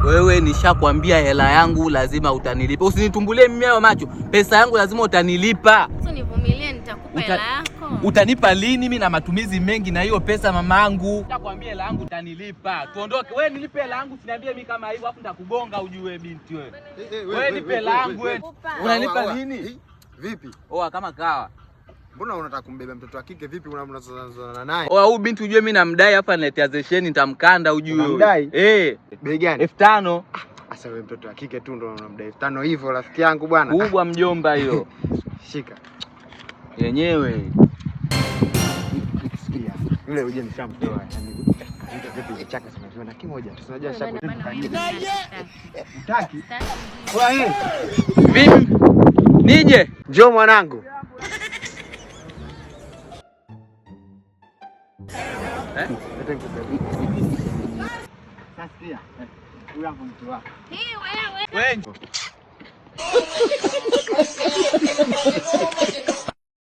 Wewe nishakwambia hela yangu lazima utanilipa. Usinitumbulie mimi hayo macho. Pesa yangu lazima utanilipa. Sasa nivumilie, nitakupa hela yako. Utanipa lini? Mimi na matumizi mengi na hiyo pesa mamangu. Nishakwambia hela yangu utanilipa. Tuondoke. Wewe nilipe hela yangu, usiniambie mimi kama hivyo afu nitakugonga ujue binti wewe. Wewe nipe hela yangu wewe. Unanipa lini? Vipi? Oa kama kawa. Mbona unataka kumbeba mtoto wa kike vipi? Unazozana naye? Oa huyu binti ujue mimi namdai hapa niletea zesheni nitamkanda ujue. Unamdai? Eh. Bei gani? 5,000. Sasa wewe mtoto wa kike tu ndo unamdai 5,000 hivyo rafiki yangu bwana. Kubwa mjomba hiyo. Shika. Yenyewe. Sikia. Yule uje nishamtoa yani. Vitu vichaka tunaviona kimoja tu. Unajua shaku. Utaki? Wewe. Vipi? Nije? Njoo mwanangu. Eh? Sasa sikia. Huyu hapo mtu wako. Hii wewe. Wewe.